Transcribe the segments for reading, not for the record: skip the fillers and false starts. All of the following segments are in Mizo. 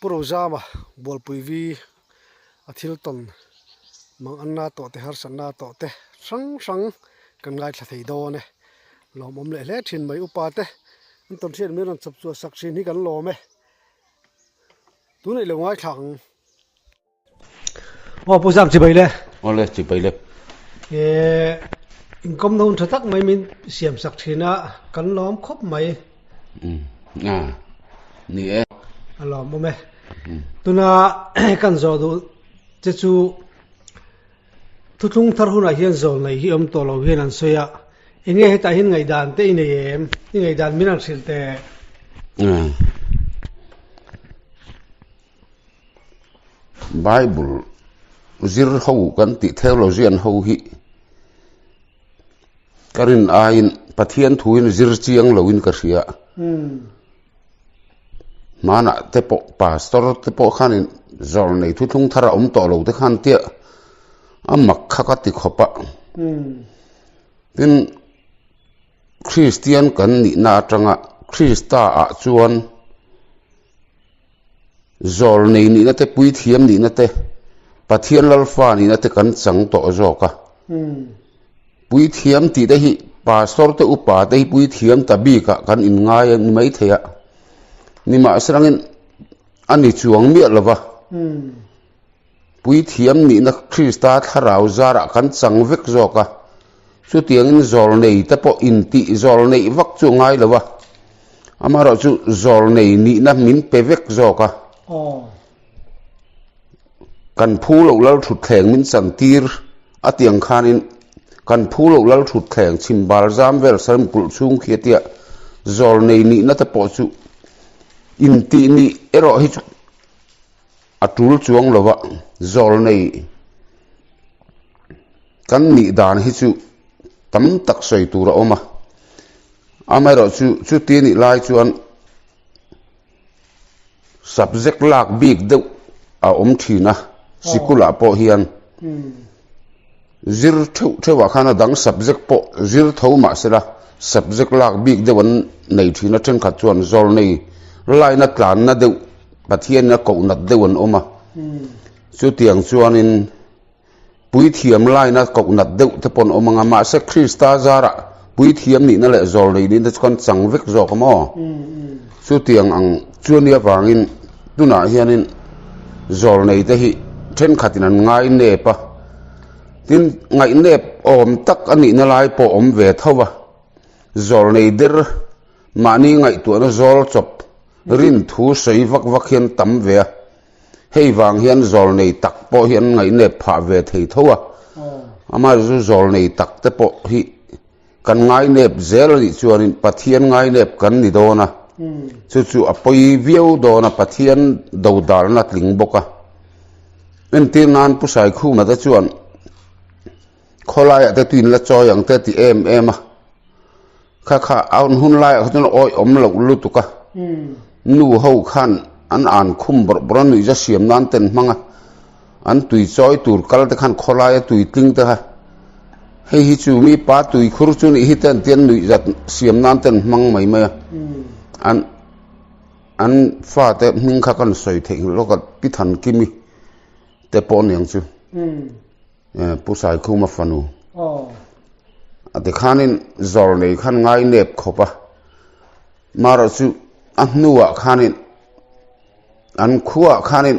Pu Rozama Bualpui vi a thil tawn mang anna tawh te harsatna tawh te hrang hrang kan ngaithla thei dawn e. Lawmawm leh hle thin mai upa te an tawn hriat mai rawn chawp chhuah sak thin hi kan lawm e. Tunah i lo ngaithla ang. Aw Pu Zam chibai le. Aw le chibai le. Eh inkom na hun tha tak mai min siam sak thin a kan lawm khawp mai. Um a ni e. A lawm awm e. Tuna kan zawh duh che chu thuthlung thar hunah hian zawl nei hi awm tawh lo hian an sawi a. Enge hetah hian ngaihdan te i nei em? I ngaihdan min han hrilh teh. Um. Bible zir ho kan tih theologian ho hi ka rin aiin Pathian thuin zir chiang loin ka hria. Hmanah te pawh pastor te pawh khanin zawr nei thuthlung thar a awm tawh lo te khan tia a mak kha ka ti khawp a. Tin, Kristian kan nihna atanga Krista ah chuan Zawl nei nihna te, puithiam nihna te, Pathian Lalfa nihna te kan chang tawh zawk a. Puithiam tih te hi Pastor te upa te hi puithiam ta bikah kan inngai a ni maithei a. Nimahselangin a ni chuang miah lo va. Puithiam nihna Krista thlarau zarah kan chang vek zawk a. Chutiangin zawl nei te pawh intih zawl neih vak chu a ngai lo a. Amaherawhchu zawl nei nihna min pe vek zawk a. Kan phu loh lal thutthleng min chantir a tiang khanin kan phu loh lal thutthleng chhimbal zam vel sarim kulh chhung khi a tia zawl nei nihna te pawh chu intih nih erawh hi chu A tul chuang lova zawl nei kan nih dan hi chu tam tak sawi tur a awm a, amaherawhchu chuti nih lai chuan subject lak bik deuh a awm thin a, sikulah pawh hian zir theuh theuh ah khan a dang subject pawh zir tho mah sela subject lak bik deuh an nei thin a, thenkhat chuan zawl nei line a tlanna deuh. Pathianin a koh nat deuh an awm a, chutiang chuanin puithiam laina koh nat deuh te pawh an awm ang a, mahse Krista zarah puithiam nihna leh zawl nei nihna chu kan chang vek zawk a maw? Chutiang ang chu ania vangin tunah hianin zawl nei te hi thenkhatin an ngai nep a, tin ngaihnep awm tak a nihna lai pawh awm ve tho a, zawl nei der mahni ngaihtuahna zawl chawp Rin thu sawi vak vak hian tam ve a, hei vang hian zawl nei tak pawh hi an ngaihnep phah ve thei tho a, amaherawhchu chu zawl nei tak te pawh hi kan ngainep zel a nih chuanin Pathian ngainep kan ni dawn a, chu chu a pawi viau dawn a, Pathian dodalna tling bawk a. Entir nan Pu Saikhuma te chuan khawlaiah te tuin la chawi ang te a ti em em a. Kha kha an hun laiah kha chuan awi awm loh lutuk a, nu ho khan an an khum bawrh bawrh a nuihza siam nan ten hmang a, an tui chawi tur kal te khan khawlaia tui tling te kha hei hi chu mi pa tui khur chu nih hi te an tia nuihza siam nan ten hmang mai mai a, an an fate hming kha kan sawi theih lawk a Pi Thankimi te pawh aniang chu. Pu Saikhuma fanu a ti khanin zawr nei khan ngai nep khawp a, marawh chu a hnuah khanin an khuaah khanin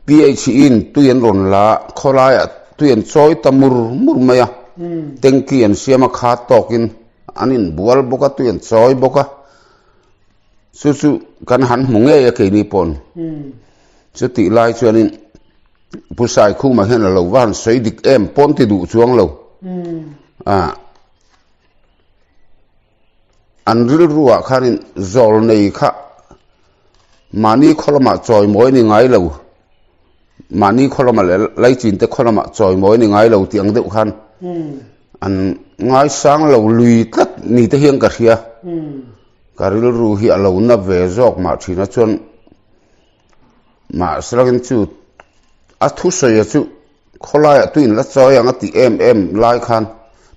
PHE in tui an rawn la a, khawlaiah tui an chawi ta mur mur mai a, tanky an siam a khat tawkin an inbual bawk a, tui an chawi bawk a, chu chu kan han hmu ngei a keini pawn chutih lai chuanin. Pu Saikhuma hian a lo va han sawi dik em pawn ti duh chuang lo. A an rilruah khanin zawl nei kha mahni khaw lamah chawimawi ni ngai lo mahni khaw lamah leh laichin te khaw lamah chawimawi ni ngai lo tih ang deuh khan an ngaisang lo lui tlat ni te hian ka hria. Ka rilru hi a lo na ve zawk mah thin a chuan. Mahse chu a thusawi chu khawlaiah tuin la chawi ang a tih em em lai khan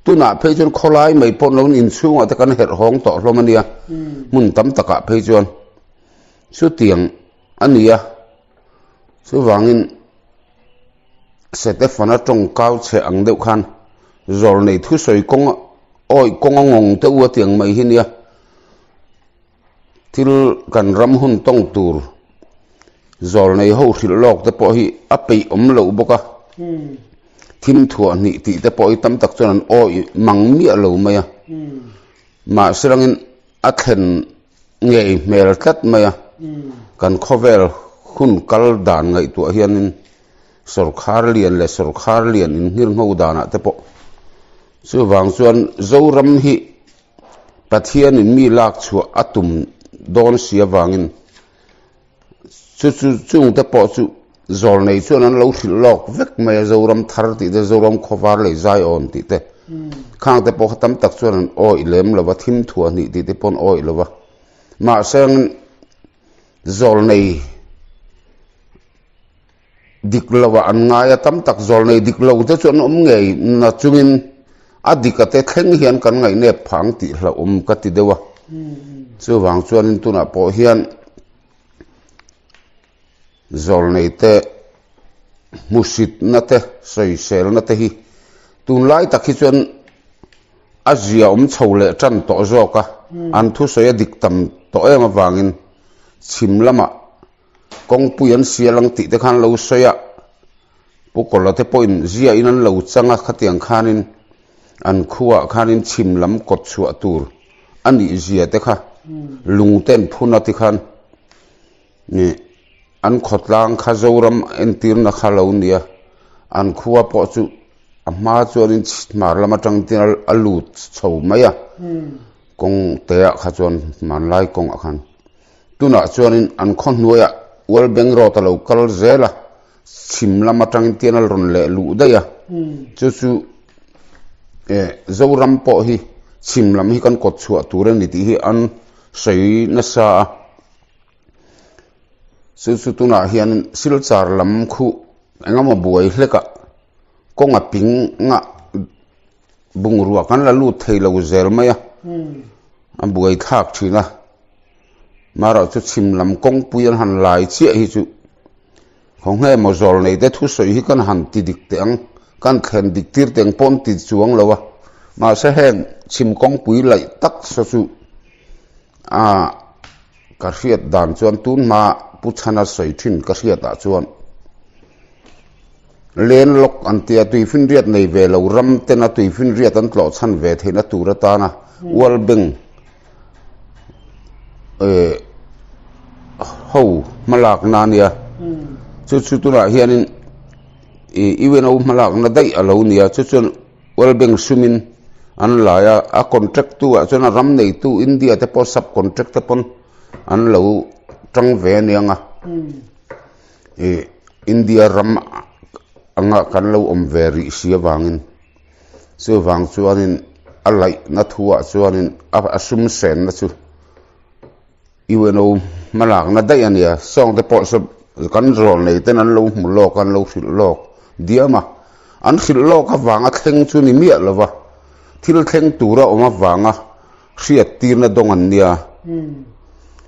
tunah phei chuan khawlai mai pawh lo inchhungah te kan herh hawng tawh hlawm a nia hmun tam takah phei chuan. Chutiang a ni a, chuvangin Setefana tawngkau chhe ang deuh khan zawlnei thusawi kawng awih kawng a ngawng te u a ti ang mai hi nia. Thil kan ram hun tawng tur zawlnei ho hrilh lawk te pawh hi a peih awm loh bawk a, thim thuah hnih tih te pawh hi tam tak chuan an awih mang miah lo mai a, mahse rangin a thlen ngei hmel tlat mai a, kan khawvel hun kal dan ngaihtuah hianin sawrkhar lian leh sawrkhar lian inhngirngho danah te pawh chuvang chuan Zoram hi Pathianin mi lak chhuah a tum dawn si avangin chu chu chungte pawh chu zawlnei chuan an lo hrilh lawk vek mai a, Zoram thar tih te, Zoram khawvar lei zaiawn tih te, khang te pawh kha tam tak chuan an awih lem lo va, thim thuah hnih tih te pawh an awih lo va, mahse zawlnei Dik loah an ngai a, tam tak zawlnei dik lo te chu an awm ngei na chungin a dik a te thleng hian kan ngaihnep phah ang tih hlauhawm ka ti deuh a. Chuvang chuanin tunah pawh hian zawlnei te hmuhsitna te sawiselna te hi tunlai tak hi chuan a zia awm chho leh tan tawh zawk a, an thusawi a dik tam tawh em avangin chhim lamah Kawngpui an sial ang tih te khan lo sawi a, Pu Kawla te pawhin ziahin an lo chang a, khatiang khanin an khuaah khanin chhim lam kawt chhuah tur a nih zia te kha lung te an phun a tikhan an khawtlang kha Zoram entirna kha lo nia, an khua pawh chu a hma chuanin hmar lam atang tin a lut chho mai a, kawng te ah kha chuan hmanlai kawngah khan. Tunah chuanin an khaw hnuaiah World Bank Road a lo kal zel a, chhim lam atangin tian a rawn leh luh daih a, chu chu eh Zoram pawh hi chhim lam hi kan kawt chhuah tur a ni tih hi an sawi nasa a, chu chu tunah hianin Silchar lam khuh engemaw buai hlekah kawng a ping ngah. Bungrua kan la lut thei lo zel mai a, a buai thlak thin a, marawh chu chhim lam kawngpui an han lai chiah hi chu khawnge maw zawl nei te thusawi hi kan han ti dik teh ang, kan thlen dik tir teh ang pawh an ti chuang lo a, mahse heng chhim kawngpui laih tak saw chu ah ka hriat dan chuan tun hma Pu Chhana sawi thin ka hriat ah chuan. Lenlawk an tia tuifinriat nei ve lo ram tena tuifinriat an tlawh chhan ve theihna tur atana World Bank eh ho hmalakna a nia. Chu chu tunah hianin ih UNO hmalakna daih a lo nia chu chuan World Bank sumin an lai a, a contract tu ah chuan a ram neitu India te pawh sub contract te pawn an lo tang ve a niang a. Ih India ram anga kan lo awm ve rih si avangin chuvang chuanin a laihna thuah chuanin a sum senna chu UNO hmalakna daih a nia sawng te pawh saw kan zawl nei ten an lo hmu lawk a an lo hrilh lawk diam a an hrilh lawk avanga thleng chu ni miah lova thil thleng tura awm avanga hriat tirna dawng an nia.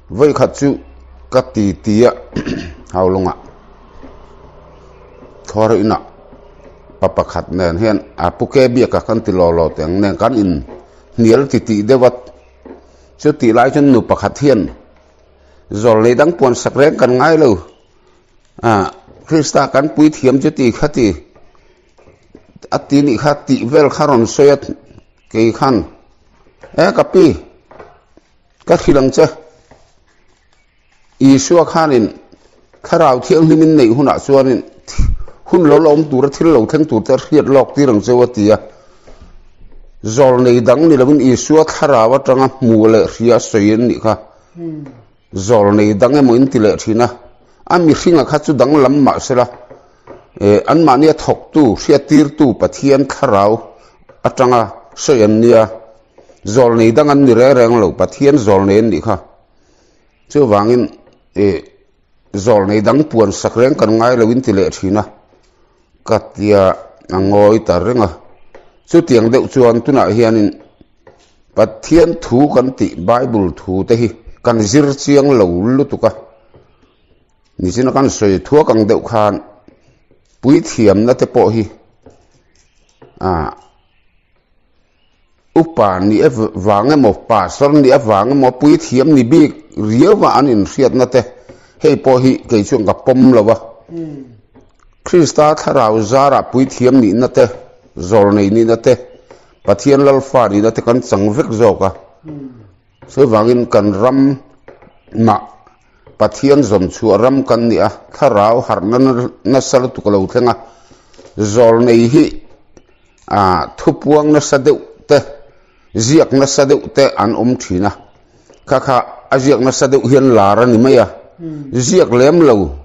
Vawikhat chu ka ti ti a Haulawngah Thawr inah pa pakhat nen hian a pu ke biaka kan ti law law teh ang nen kan in hnial ti tih deuh a chu tih lai chuan nu pakhat hian zawl nei dang puan sak reng kan ngai lo ah Krista kan pui thiam chu ti kha ti a ti nih kha tih vel kha rawn sawi a kei khan E ka pi, ka hrilh ang che. Isua khanin Thlarau Thianghlimin neih hunah chuanin hun lo la awm tura thil lo thleng turte a hriat lawk tir ang cheu a ti a. Zawl nei dang ni lovin Isua Thlarau atanga hmu leh hria a sawi an nih kha. Zawl nei dang emaw in ti leh thin a, a mihringa kha chu danglam mah sela, eh, anmahnia thawktu, hriattirtu Pathian Thlarau atanga sawi an nia. Zawl nei dang an ni reng reng lo, Pathian zawl nei an nih kha. Chuvangin, eh, zawl nei dang puan sak reng kan ngai lo in ti leh thin a, ka tia a ngawi ta reng a. Chutiang deuh chuan tunah hianin Pathian thu kan tih Bible thu te hi kan zir chiang lo lutuk a. Nichina kan sawi thuak ang deuh khan puithiamna te pawh hi ah upa nih avang emaw pastor nih avang emaw puithiam ni bik riau a an inhriatna te hei pawh hi kei chuan ka pawm lo a. Krista thlarau zarah puithiam nihna te, zawlnei nihna te, Pathian Lalfa nihna te kan chang vek zawk a. Chuvangin kan ram mah Pathian zawm chhuah ram kan ni a, thlarau harhna nasa lutuk a lo thleng a. Zawlnei hi thupuang nasa deuh te, ziak nasa deuh te an awm thin a. Kha kha a ziak nasa deuh hian lar a ni mai a, ziak lem lo.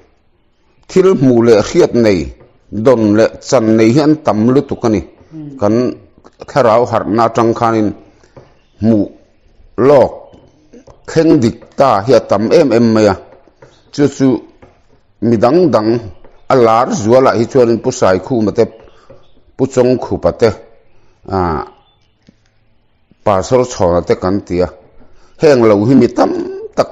Thil hmuh leh hriat nei, dawn leh chan nei hi an tam lutuk a ni. Kan thlarau harhna atang khanin hmuh lawk thleng dik ta hi a tam em em mai a. Chu chu mi dang dang a lar zualah hi chuanin Pu Saikhuma te, Pu Chawngkhupa te ah Pastor chhawna te kan ti a, heng lo hi mi tam tak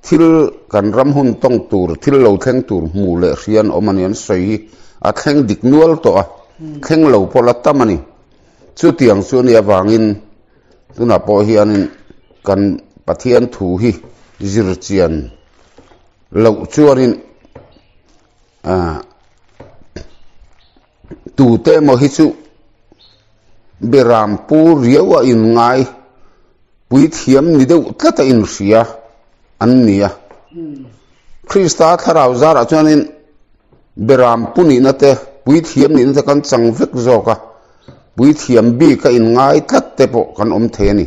thil kan ram hun tawng tur, thil lo thleng tur hmuh leh hria an awm a ni, an sawi hi a thleng dik nual tawh a, thleng lo pawh la tam a ni. Chutiang chu a nih avangin tunah pawh hianin kan Pathian thu hi zir chian loh chuanin ah tute emaw hi chu Beram pu riau a inngai puithiam ni deuh tlat a inhria an ni a. Krista thlarau zarah chuanin beram pu nihna te, puithiam nihna te kan chang vek zawk a, puithiam bik a inngai tlat te pawh kan awm thei a ni.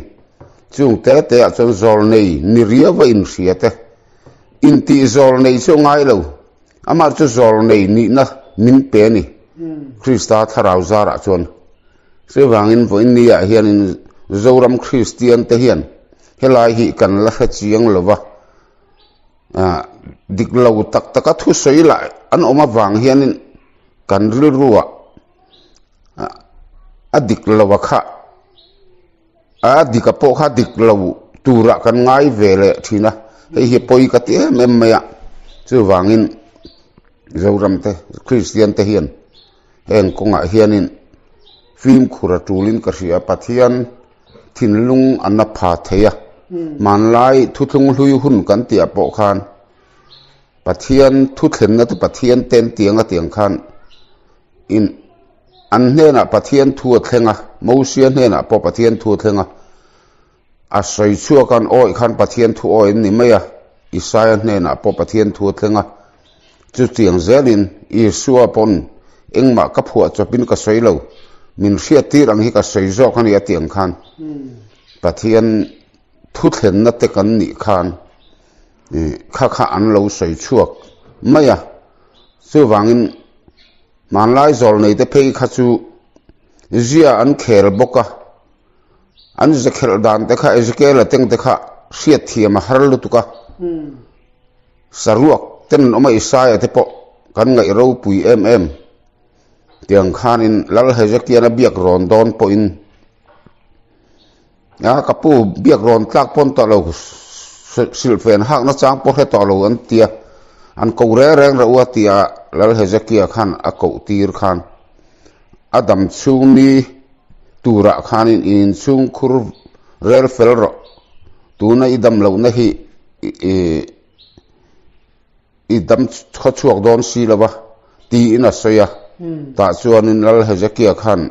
Chung te te ah chuan zawlnei ni riau a inhria te, intih zawlnei chu a ngai lo. Amah chu zawlnei nihna min pe a ni, Krista thlarau zarah chuan. Chuvangin vawiin niah hianin Zoram Kristian te hian helai hi kan la hre chiang lo va, dik lo tak taka thusawi lah an awm avang hianin kan rilruah a dik lo a kha A dika pawh kha dik lo turah kan ngai ve leh thin a, hei hi pawi ka ti em em mai a, chuvangin Zoram te Kristian te hian heng kawngah hianin fimkhur a tulin ka hria, Pathian thinlung a na pha thei a, hmanlai thuthlung hlui hun kan tihah pawh khan Pathian thuthlenna te Pathian ten tiang a tiang khan in. An hnenah Pathian thu a thleng a, Mosia hnenah pawh Pathian thu a thleng a. A sawi chhuak an awih khan Pathian thu awih an ni mai a, Isaia hnenah pawh Pathian thu a thleng a. Chutiang zelin Isua pawn engmah ka phuah chawpin ka sawi lo, min hriattir ang hi ka sawi zawk a ni a tih ang khan Pathian thuthlenna te kan nih khan kha kha an lo sawi chhuak mai a. Chuvangin Hmanlai zawlneite phei kha chu zia an khel bawk a, an ze khelh dan te kha Ezekiel-a teng te kha hriatthiam a har lutuk a, saruak ten an awm a Isaia te pawh kan ngaih ropui em em tiang khanin Lal Hezekian-a biak rawn dawn pawhin A ka pu biak rawn tlak pawn tawh lo silhfen hakna chang pawh hre tawh lo an ti a, an ko reng reng reuh a tia Lal Hezekia khan a koh tir khan a dam chhung ni turah khanin i inchhung khur rel fel rawh tuna i dam lohna hi i I dam khaw chhuak dawn si lo va, tiin a sawi a. Tah chuanin Lal Hezekia khan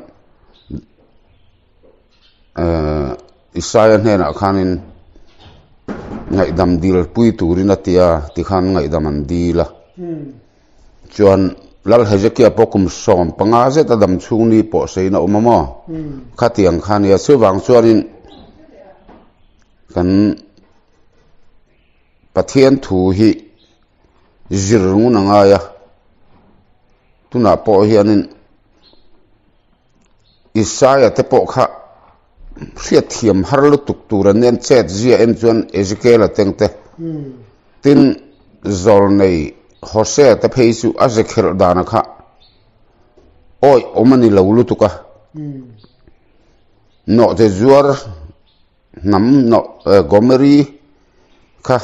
Isaia hnenah khanin ngaihdam dil pui turin a ti a, tikhan ngaihdam an dil a. Chuan Lal Hezekia pawh kum 15 zet a dam chhung ni pawh seiin a awm a maw? Khatiang kha a nia. Chuvang chuanin kan. Pathian thu hi zir ngun a ngai a, tunah pawh hianin Isaia te pawh kha hriatthiam har lutuk tur an nia chet zia en chuan Ezekiel-a teng te tin zawlnei Hosea te phei chu a ze khelh dana kha awih awm a ni lo lutuk a, nawhte zuar. Hnam nawh Gomeri kha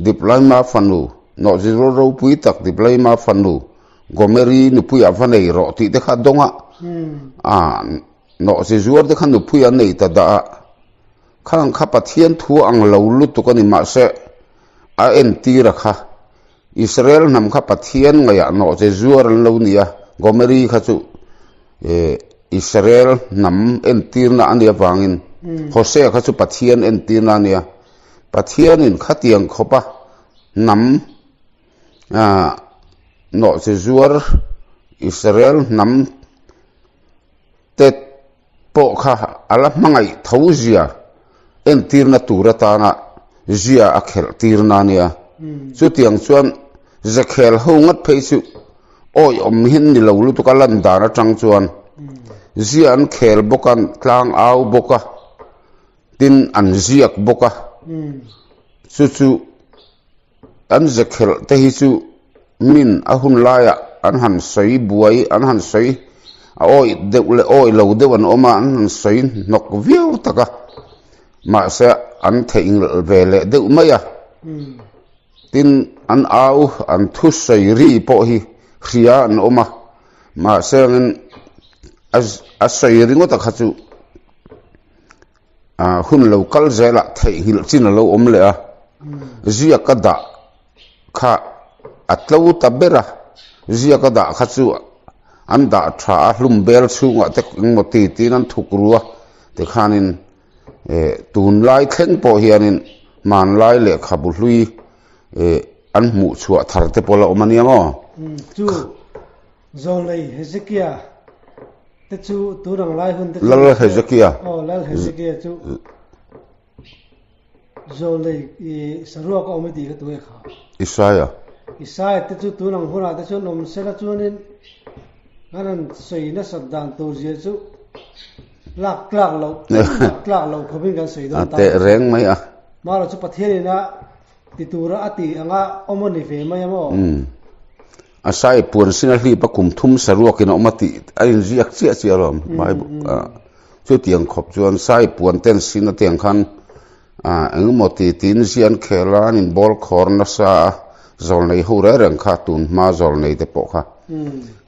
Diplaima fanu. Nawhchizual ropui tak Diblaima fanu Gomeri nupuiah va nei rawh tih te kha a dawng a. A nawhchizuar te kha nupui an nei ta dah a. Khang kha Pathian thu ang lo lutuk a ni mahse a entir a kha. Israel hnam kha Pathian ngaihah nawhchizuar an lo ni a, Gomeri kha chu Israel hnam entirna a nih avangin Hosea kha chu Pathian entirna a nia. Pathianin khatiang khawpa hnam nawhchizuar Israel hnam te pawh kha a la hmangaih tho zia entirna tur atana zia a khelh tirna a nia. Chutiang chuan Zekhel ho ngat phei chu awihawm hian ni lo lutuk a lan dan atang chuan zia an khel bawk a, tlang au bawk a, tin an ziak bawk a. Chu chu An zekhelh te hi chu min a hun laiah an han sawi buai, an han sawi a awih deuh leh awih lo deuh an awm a, an han sawi hnawk viau tak a, mahse an theihnghilh ve leh deuh mai a. Tin, an au, an thusawi ri pawh hi hria an awm a, mahse angin a sawi ringawt a kha chu. Hun lo kal zelah theihnghilh chin a lo awm leh a, ziak a dah kha a tlo ta ber a, ziak a dah kha chu an dah tha a, hlum bel chhungah te engmaw ti tiin an thuk ru a, tikhanin tunlai thleng pawh hianin hmanlai lehkhabu hlui an hmuh chhuah thar te pawh la awm a nia maw? Chu Zawlei Hezekia te chu tun ang lai hun te chu Lal Hezekia. Aw Lal Hezekia chu Zawlei i saruak a awm i tih kha tunge kha? Isaia. Isaia te chu tun ang hunah te chuan awm sela chuanin an han sawi nasat dan tur zia chu lak tlak loh lak tlak loh khawpin kan sawi dawn ta. A teh reng mai a. Mahrawh chu Pathian ina ti tura a tih anga awm a ni ve mai a maw? A sai puan sin a hlip a kum thum saruakin a awm a tih a inziak chiah chiah alawm Bible ah chutiang khawp chuan sai puan ten sin a tiang khan ah engemaw ti tiin zia an khel a an inbawl khawr nasa a zawlnei ho reng reng kha tun hma zawlnei te pawh kha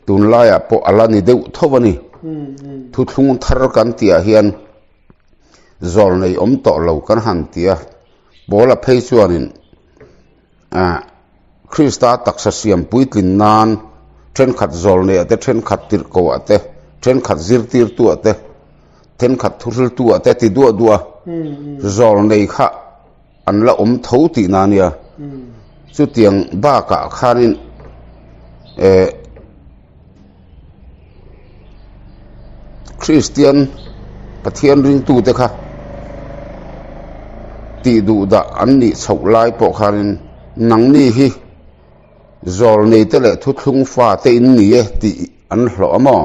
tunlaiah pawh a la ni deuh tho a ni thuthlung thar kan tih ah hian zawlnei awm tawh lo kan han ti a Paula phei chuanin ah Krista taksa siam puitlin nan thenkhat zawlneiah te, thenkhat tirhkohah te, thenkhat zirtirtuah te, thenkhat thuhriltuah te ti duah duah a, zawlnei kha an la awm tho tihna a nia. Chutiang bakah khanin eh Kristian Pathian ringtute kha tih duh dah an nih chhoh lai pawh khanin nangni hi zawlneite leh thuthlung fate in ni e tih an hlawh a maw?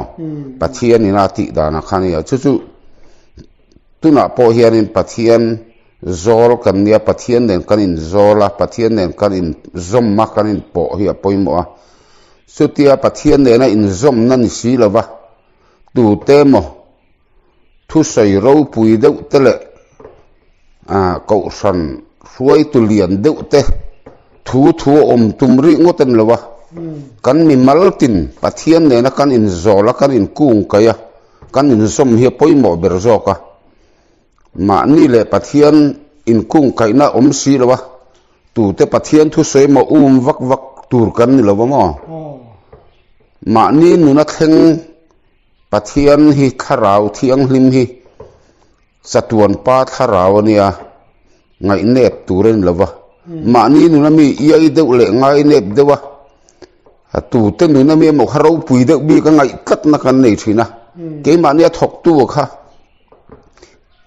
Pathian ina tih danah khan a nia. Chu chu tunah pawh hianin Pathian zawl kan nia, Pathian nen kan inzawl a, Pathian nen kan inzawm a, kan inpawh hi a pawimawh a. Chutia Pathian nena inzawmna ni si lova, tute emaw thusawi ropui deuh te leh kohhran hruaitu lian deuh te thu thu a awm tum rih ngawt a ni lo a, kan mi maltin Pathian nena kan inzawl a, kan inkungkaih a, kan inzawm hi a pawimawh ber zawk a. Mahni leh Pathian inkungkaihna awm si lo a, tute Pathian thusawi maw um vak vak tur kan ni lo va maw? Mahni nuna thleng Pathian hi thlarau thianghlim hi chatuan pa thlarau a nia, ngaihnep tur a ni lo va. Mahni nuna mi iai deuh leh ngainep deuh a, tute nuna mi emaw kha ropui deuh bik a ngaih tlatna kan nei thin a, keimahnia thawktu kha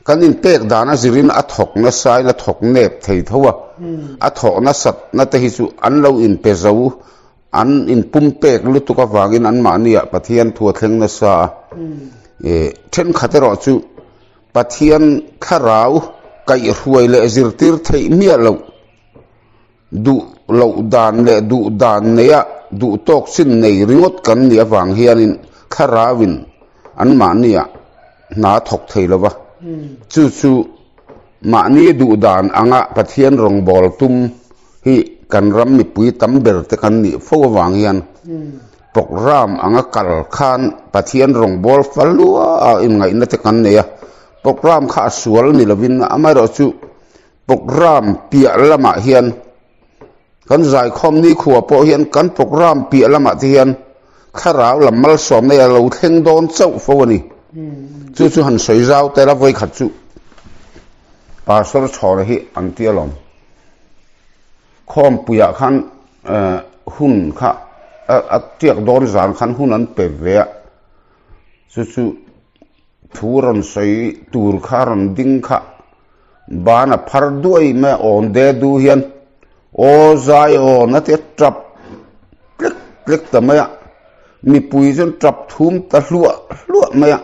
Kan inpek dan a zirin a thawk nasain a thawk nep thei tho a, a thawh nasatna te hi chu an lo inpe zo, an inpumpek lutuk avangin anmahniah Pathian thu a thleng nasa a. Thenkhat erawh chu Pathian thlarau kaihhruai leh zirtir theih miah loh Duh loh dan leh duh dan neia duh tawk chin nei ringawt kan nih avang hianin thlarauin anmahniah hna a thawk thei lo va. Chu chu mahni duh dan anga Pathian rawngbâwl tum hi kan ram mipui tam ber te kan nih fo avang hian programme anga kal khan Pathian rawngbâwl fa lua a inngaihna te kan nei a, programme kha a sual ni lovin amaherawhchu programme piah lamah hian Kan zaikhawm nikhua pawh hian kan programme piah lamah te hian thlarau lam malsawmna hi a lo thleng dawn chauh fo a ni. Chu chu han sawi zau tel a vawikhat chu Pastor Chhawra hi an ti alawm. Khawmpuiah khan hun kha a tiak dawn zan khan hun an pe ve a, chu chu thu rawn sawi tur kha rawn ding kha Ban a phar duai mai a, awn de du hian aw zai awn a ti a tap tlek tlek ta mai a, mipui chuan tap thum ta hluah hluah mai a,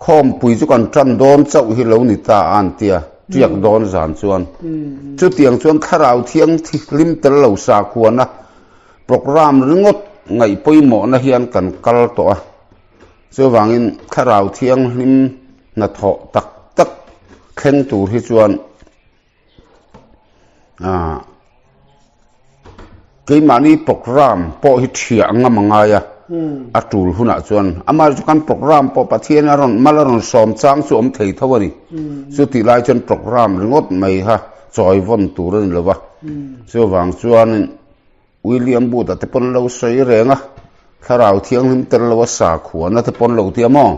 khawmpui chu kan tan dawn chauh hi lo ni ta a an ti a, tiak dawn zan chuan chutiang chuan thlarau thianghlim tel lo sakhuana programme ringawt ngaih pawimawhna hian kan kal tawh a. Chuvangin thlarau thianghlim hnathawh tak tak thleng tur hi chuan ah keimahni programme pawh hi thiah ngam a ngai a, a tul hunah chuan amah chu kan programme pawh Pathian a rawn mal a rawn sawm chang chu awm thei tho a ni. Chutih lai chuan programme ringawt mai kha chawi vawn tur a ni lo va, chuvang chuanin. William Booth-a te pawn lo sawi reng a, Thlarau Thianghlim tel lo a sakhuana te pawn lo tia maw?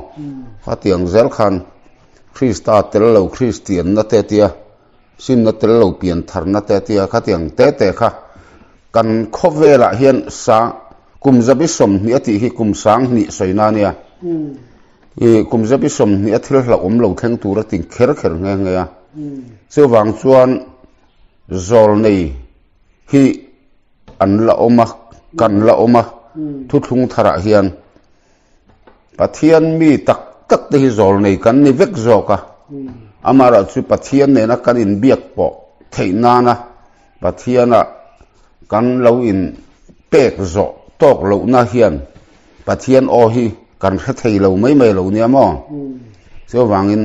Khatiang zel khan Krista tel lo Kristianna te tia, simna tel lo piantharna te tia khatiang te te kha kan khawvelah hian sang kum zabi 20 a tih hi kum 2000 sawina a nia. I kum zabi 20 a thil hlauhawm lo thleng tur a ti kher kher nghe nghe a. Chuvang chuan zawlnei hi an la awm a, kan la awm a, thuthlung tharah hian Pathian mi tak tak te hi zawl nei kan ni vek zawk a, amaherawh chu Pathian nena kan inbiak pawh theih nana Pathiana kan lo in pek zawh tawk lohna hian Pathian aw hi kan hre thei lo mai mai lo nia maw? Chuvangin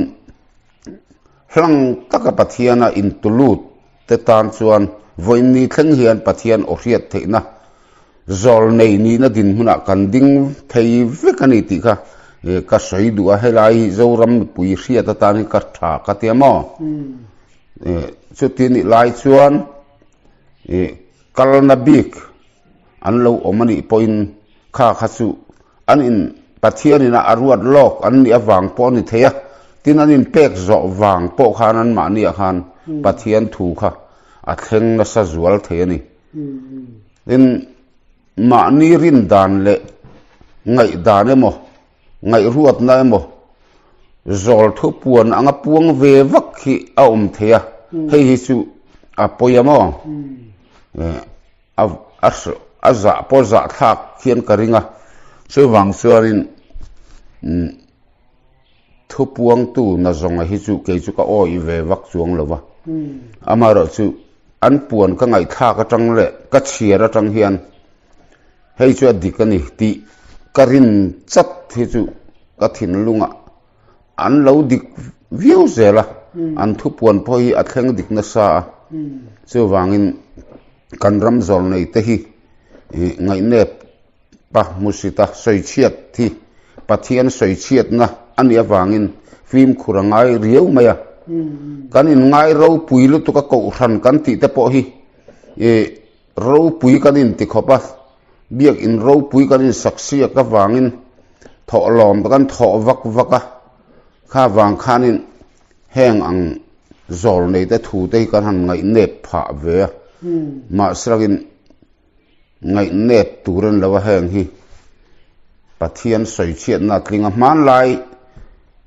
hlang taka Pathiana intulut te tan chuan vawiinni thleng hian Pathian aw hriat theihna zawl nei nihna dinhmunah kan ding thei vek a ni tih kha ka sawi duh a, helai hi Zoram mipui hriat atan hi ka tha ka tia maw? Chuti nih lai chuan kalna bik an lo awm a nih pawhin kha kha chu an in Pathian ina a ruat lawk an nih avang pawh a ni thei a, tin an inpek zawh vang pawh khan anmahniah khan Pathian thu kha a thleng nasa zual thei a ni. Tin, mahni rin dan leh ngaihdan emaw, ngaihruatna emaw zawl thu puan anga puang ve vak hi a awm thei a, hei hi chu a pawi a maw? A zah pawh zah thlak hian ka ring a, chuvang chuanin thupuangtu na zawnga hi chu kei chu ka awih ve vak chuang lo va, amaherawh chu an puan ka ngaihthlak atang leh ka chhiar atang hian hei chu a dik a ni tih ka rin chat hi chu ka thinlungah an lo dik viau zel a, an thupuan pawh hi a thleng dik nasa a, chuvangin kan ram zawr nei te hi ngaihnep pa hmusita sawichhiat hi Pathian sawichhiatna a nih avangin fimkhur a ngai riau mai a, kan inngai ropui lutuk a kohhran kan tih te pawh hi ih ropui kan inti khawp a, biakin ropui kan insak siak avangin thawhlawm kan thawh vak vak a, kha vang khanin heng ang zawl nei te thu te hi kan han ngaihnep phah ve a, mahselakin ngaihnep tur a ni lo a heng hi Pathian sawichhiatna a tling a, hmanlai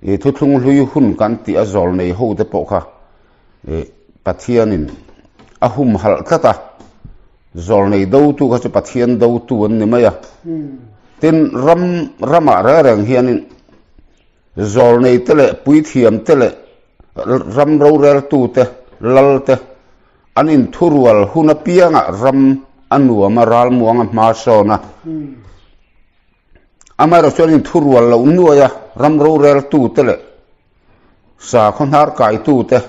ih thuthlung hlui hun kan tih a zawl nei ho te pawh kha ih Pathianin a humhalh tlat a. Zawlnei dotu kha chu Pathian dotu an ni mai a. Tin, ram ramah reng reng hianin zawlnei te leh puithiam te leh ram roreltu te, lal te an inthurual hun apiangah ram a nuam a, ralmuang a hma sawn a. Amaherawhchu chuan inthurual loh nuai a, ram roreltu te leh sakhaw hnar kaitu te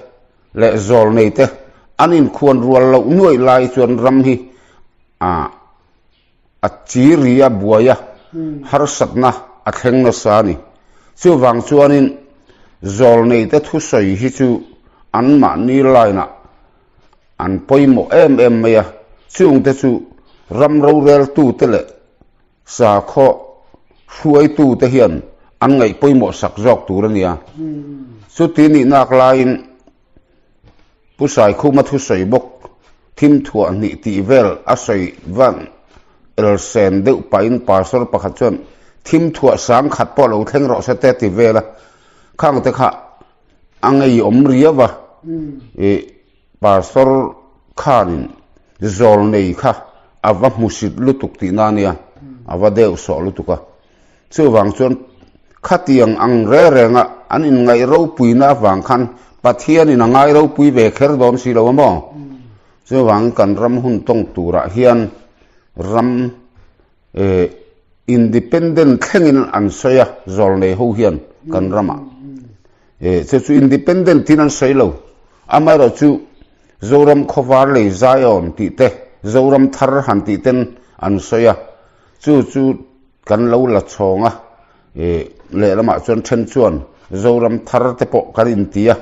leh zawlnei te. An inkhuan rual loh nuaih lai chuan ram hi a chi ri a buai a, harsatna a thleng nasa a ni. Chuvang chuanin zawlneite thusawi hi chu anmahni line-ah an pawimawh em em mai a, chungte chu ram roreltute leh Sakhaw hruaitute hian an ngaih pawimawh sak zawk tur a nia. Chuti nih nak laiin Pu Saikhuma thusawi bawk thim thuah hnih tih vel a sawi van elsen deuh pahin pastor pakhat chuan thim thuah sang khat pawh lo thleng rawh se te ti vel a, khangte kha a ngeiawm riau a, ih Pastor khanin zawlnei kha a va hmusit lutuk tihna a nia, a va deuh sawh lutuk a. Chuvang chuan khatiang ang reng renga an inngaih ropuina avang khan Pathianin a ngai ropui ve kher dawn si lo a maw? Chuvangin kan ram hun tawng turah hian ram independent thlengin an sawi a, zawlnei ho hian kan ramah. Chu chu independent tiin an sawi lo. Amaherawh chu Zoram khawvar lei Zion tih te, Zoram thar han tih ten an sawi a. Chu chu kan lo la chhawng a, lehlamah chuan then chuan Zoram thar te pawh kan inti a,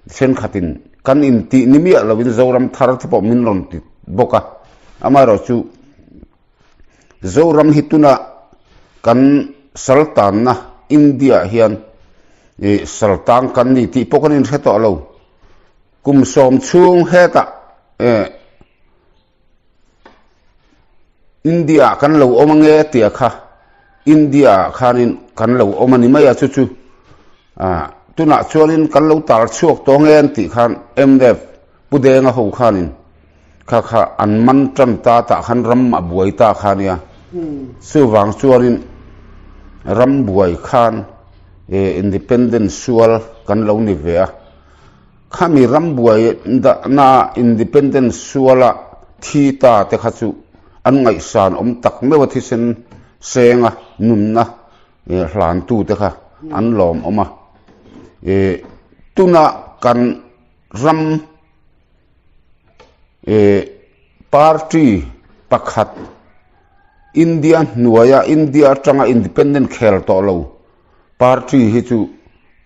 thenkhatin kan intih ni miah lovin Zoram thar te pawh min rawn ti bawk a. Amaherawh chu Zoram hi tuna kan saltanna India hian ih saltang kan ni tih pawh kan inhre tawh lo. Kum sawm chhung hetah eh India ah kan lo awm ange tia kha India ah khanin kan lo awm a ni mai a chu chu ah tunah chuanin kan lo tar chhuak tawh ange an tih khan mnf Pu Denga ho khanin kha kha an man tan ta tah khan ram a buai ta kha nia. Chuvang chuanin ram buai khan independent sual kan lo ni ve a. Khami ram buai dahna independent suala thi ta te kha chu an ngaihsan awm tak meuh a thisen senga nunna hlantu te kha an lawm awm a. Tuna kan Ram eh party pakhat India hnuaia India atanga independent khel tawh lo party hi chu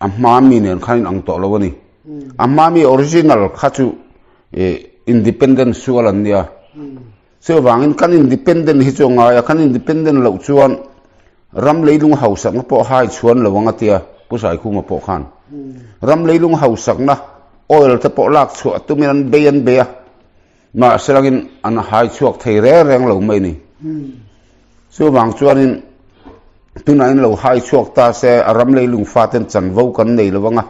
a hma mi nen khan in ang tawh lo a ni. A hma mi original kha chu eh independent sual an nia. Chuvangin kan independent hi chu a ngai a, kan independent loh chuan ram leilung hausakna pawh hai chhuan lo ang a tia Pu Saikhuma pawh khan. Ram leilung hausakna oil te pawh lak chhuah tumin an bei an bei a, mahse langin an hai chhuak thei reng reng lo mai a ni. Chuvang chuanin tunah in lo hai chhuak ta se a ram leilung faten chanvo kan nei lo ang a,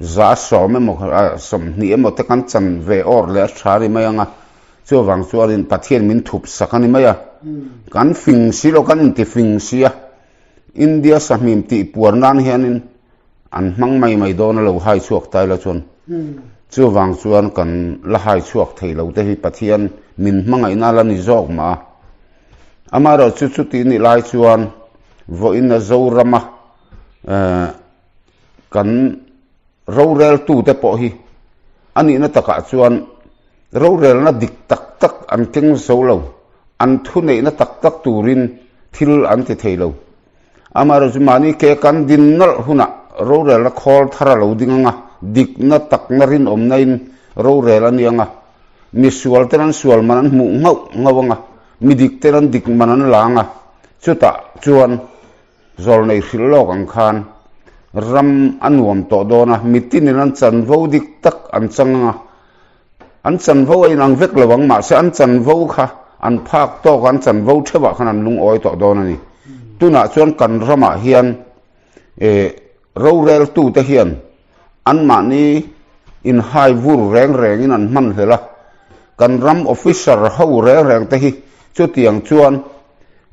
za sawm emaw 20 emaw te kan chan ve awr leh a tha a ni mai ang a. Chuvang chuanin Pathian min thup sak a ni mai a, kan fing si lo, kan inti fing si a, India sahmim tih puar nan hianin an hmang mai mai dawn a lo hai chhuak ta ila chuan chuvang chuan kan la hai chhuak thei lo te hi Pathian min hmangaihna la ni zawk mah a. Amaherawh chu chuti nih lai chuan vawiin a Zorama kan roreltute pawh hi a nihna takah chuan Rorelna dik tak tak an keng zo lo, an thuneihna tak tak turin thil an ti thei lo. Amaherawhchu chu mahni ke kan din nawlh hunah rorelna khawl thar a lo ding ang a, dikna takna rinawmnain rorel a ni ang a, mi sual ten an sual man an hmuh nghauh nghauh ang a, mi dik ten an dik man an la ang a, chutah chuan Zawlnei hrilh lawk ang khan ram a nuam tawh dawn a, mitinin an chanvo dik tak an chang ang a, an chanvo a inang vek lo ang, mahse an chanvo kha an phak tawk a, an chanvo theuhah khan an lungawi tawh dawn a ni. Tunah chuan kan ramah hian eh roreltute hian anmahni inhai vur reng rengin an hman hlel a, kan ram officer ho reng reng te hi chutiang chuan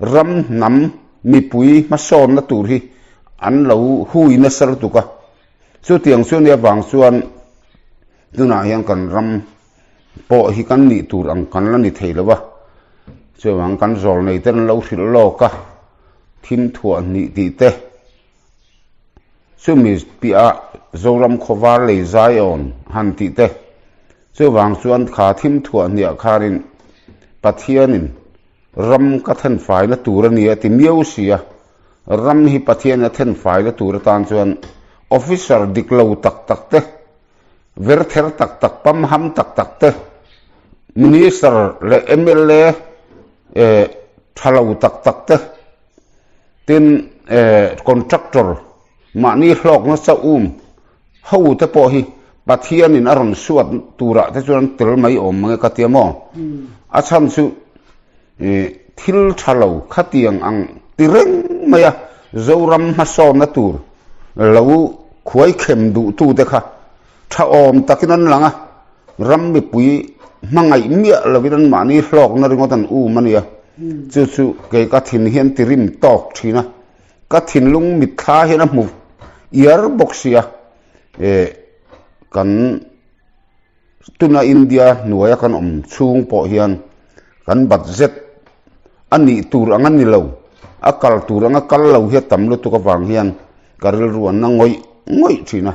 Ram hnam mipui hmasawnna tur hi an lo hui nasa lutuk a, chutiang chu nia vang chuan tunah hian kan ram pawh hi kan nih tur ang kan la ni thei lo a, chuvang kan zawl nei ten an lo hrilh lawk a, thim thuah hnih tih te chumi piah Zoram khawvar lei Zion han tih te. Chuvang chuan kha thim thuah hniah khanin Pathianin ram ka thenfaina tur a ni a ti miau si a, ram hi Pathianin a thenfaina tur atan chuan officer dik lo tak tak te, verther tak tak, pamham tak tak te, minister leh mla tha lo tak tak te, tin contractor mahni hlawkna chauh um ho te pawh hi Pathianin a rawn suat turah te chuan tel mai awm mange ka tia maw? A chhan chu thil tha lo khatiang ang ti reng mai a, Zoram hmasawnna tur lo khuaikhem duhtute kha tha awm takin an lang a, ram mipui hmangaih miah lovin an mahni hlawkna ringawt an um a nia. Chu chu kei ka thin hian ti rim tawk thin a. Ka thinlung mitthla hian a hmu iar bawk sia, eh kan tuna India hnuaia kan awm chhung pawh hian kan budget a nih tur ang a ni lo, a kal tur anga kal lo hi a tam lutuk avang hian ka rilru an na ngawih ngawih thin a.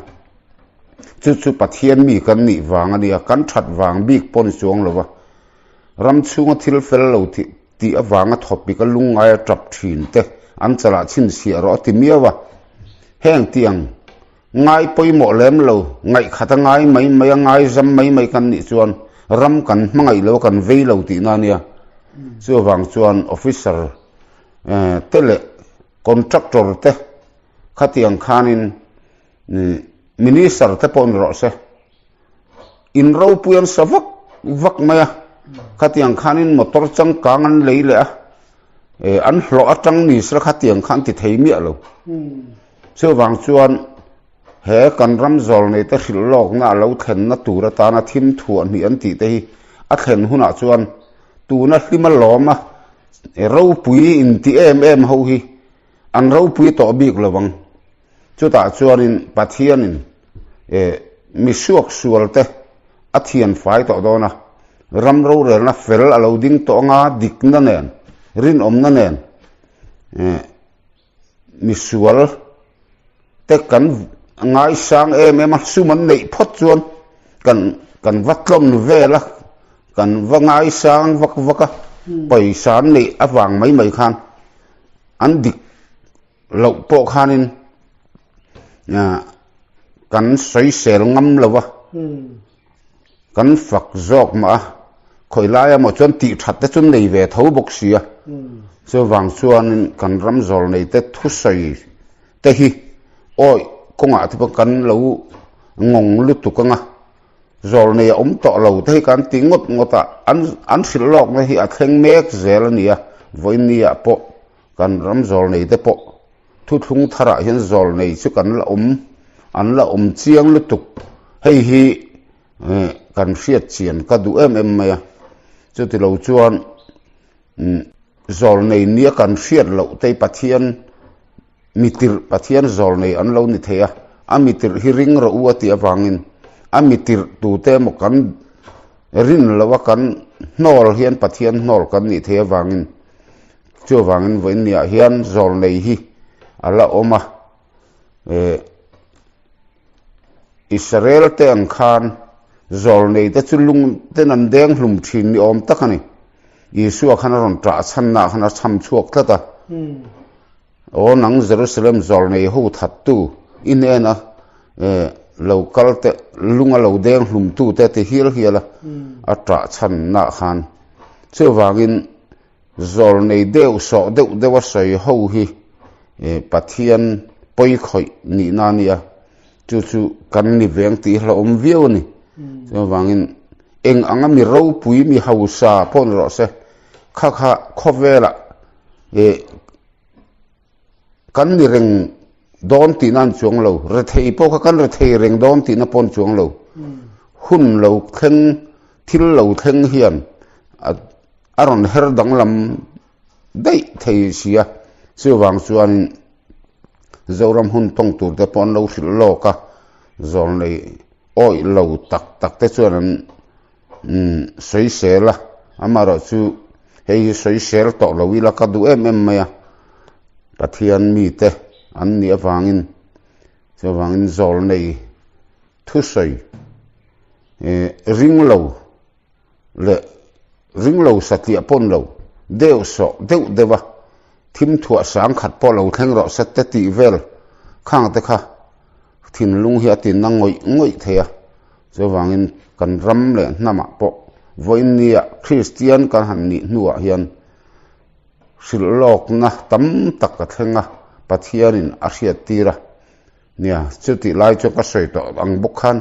Chu chu Pathian mi kan nih vang a nia, kan that vang bik pawh ni chuang lo va, ram chhunga thil fel lo tih avanga thawpik a lungngai a tap thin te an chalah chhinchhiah rawh a ti miau a. Heng tiang ngai pawimawh lem lo, ngaihkhat a ngai mai mai a, ngaizam mai mai kan nih chuan ram kan hmangaih lo a, kan vei lo tihna a nia. Chuvang chuan officer te leh contractor te khatiang khanin minister te pawh ni rawh se. In ropui an sa vak vak mai a, khatiang khanin motor changkang an lei leh a, eh an hlawh atang ni sela khatiang kha an ti thei miah lo. Chuvang chuan he kan ram zawl nei te hrilh lawkna a lo thlenna tur atana thim thuah hnih an tih te hi a thlen hunah chuan tuna hlima lawma ropui inti em em ho hi an ropui tawh bik lo ang. Chutah chuanin Pathianin eh mi suak sualte a thian fai tawh dawn a, ram rorelna fel a lo ding tawh anga dikna nen, rinawmna nen eh mi sual te kan ngaisang em em a, sum an neih phawt chuan kan kan va tlawm vel a, kan va ngaisang vak vak a, pawisa an neih avang mai mai khan an dik loh pawh khanin kan sawisel ngam lo va, kan fak zawk mah a, khawi lai emaw chuan tih that te chu nei ve tho bawk si a, chuvang chuanin kan ram zawl nei te thusawi te hi awi kawngah te pawh kan lo ngawng lutuk ang a, zawl nei a awm tawh lo te hi kan ti ngawt ngawt a, an hrilh lawkna hi a thleng mek zel a ni a, vawiin ah pawh. Kan ram zawlnei te pawh thuthlung tharah hian zawlnei chu kan la awm, an la awm chiang lutuk. Hei hi kan hriat chian ka duh em em mai a. Chuti lo chuan zawlnei nia kan hriat loh te Pathian mitirh, Pathian zawlnei an lo ni thei a. A mitirh hi ring rawh u a tih avangin a mitirh tute emaw kan rin loh a kan hnawl hian Pathian hnawl kan nih theih avangin Chuvangin vawiinniah hian zawlnei hi a la awm a, eh Israel te ang khan zawlnei te chu lung ten an deng hlum thin ni awm tak a ni. Isua khan a rawn ṭah chhannaah khan a chham chhuak tlat a, Aw nang Jerusalem zawlnei ho thattu i hnena eh lo kal te lunga lo deng hlumtu te a ti hial hial a, a ṭah chhannaah khan. Chuvangin Zawlnei deuh sawh deuh deuh a sawi ho hi Pathian pawi khawih nihna a nia, chu chu kan ni veng tih hlauhawm viau a ni. Chuvangin eng anga mi ropui mi hausa pawh ni rawh se, kha kha khawvelah kan ni reng dawn tihna an chuang lo, rethei pawh kha kan rethei reng dawn tihna pawh an chuang lo. Hun lo thleng, thil lo thleng hian a rawn her danglam daih thei si a, chuvang chuanin Zoram hun tawng tur te pawh an lo hrilh lawk a, zawlnei awih lo tak tak te chuan an sawisel a, amaherawh chu hei hi sawisel tawh lo ila ka duh em em mai a, Pathian mite an nih avangin chuvangin zawlnei thusawi. Ring lo leh ring lo satliah pawn lo deuh sawh deuh deuh a, thim thuah sang khat pawh lo thleng rawh se te tih vel khang te kha thinlung hi a tinna ngawih ngawih thei a. Chuvangin kan ram leh hnamah pawh vawiin nia Kristian kan han nih hnuah hian hrilh lawkna tam tak a thleng a, Pathianin a hriattir a. Nia, chutih lai chuan ka sawi tawh ang bawk khan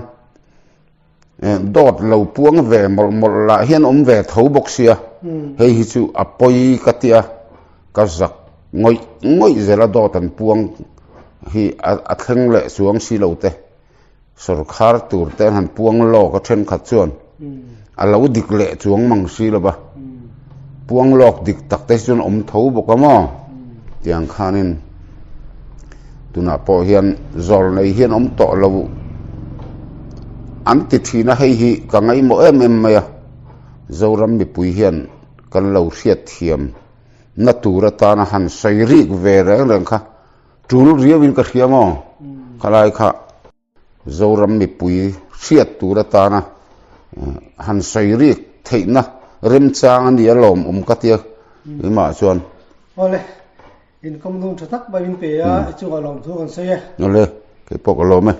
dawt lo puang ve mawlh mawlh lah hian awm ve tho bawk sia, hei hi chu a pawi ka tia, ka zak ngawih ngawih zel a dawt an puang hi a thleng leh chuang si lo te, sawrkhar tur te an han puang lawk a thenkhat chuan a lo dik leh chuang mang si lo va, puang lawk dik tak te hi chuan awm tho bawk a maw tiang khanin tunah pawh hian zawl nei hian awm tawh lo an ti thin a hei hi ka ngaihmawh em em mai a Zoram mipui hian kan lo hriatthiam na tur atana han sawi rik ve reng reng kha tul riauin ka hria maw khalai kha. Zoram mipui hriat tur atana han sawi rik theihna remchang a ni a lawmawm ka tia keimah chuan. Awle, inkawm dun tha tak mai min pe a, i chungah lawmthu kan sawi e. Awle, keipawh ka lawm e.